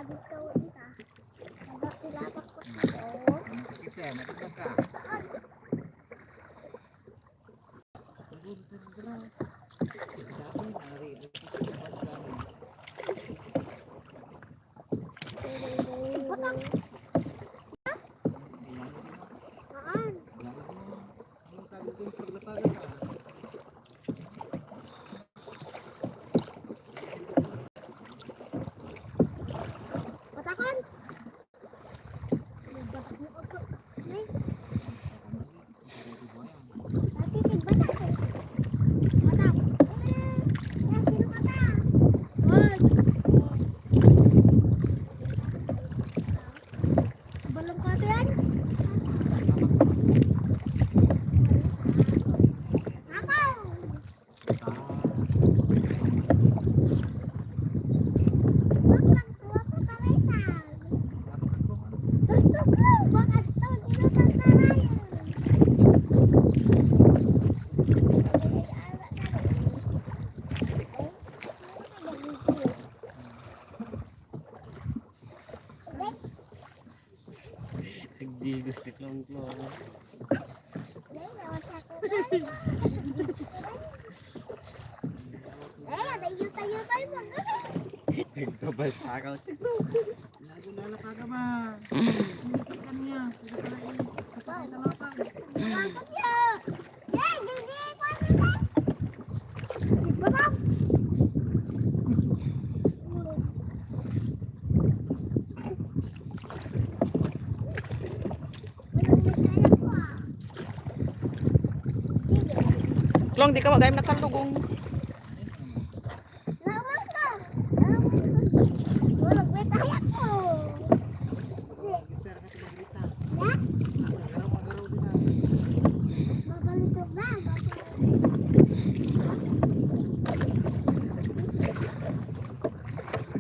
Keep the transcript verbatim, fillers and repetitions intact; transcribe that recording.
Dito, dito. Nagapilabak ko sa loob. Kita, makita ka. Batak. Haan. Batakan. Nagbatak mo ako. Nay. Dati tigbatak eh. Batak. Eh, eh, sino ka ba? Hoy. Balong ka to yan? Ako. Nagdigos ti klongklong. Nagbabalsakaw ti klongklong. Lagi na lang kagama. Hindi ka niya. Hindi ka na ini. Kapatay sa lapang. Klong, di ka magayam na kalugong.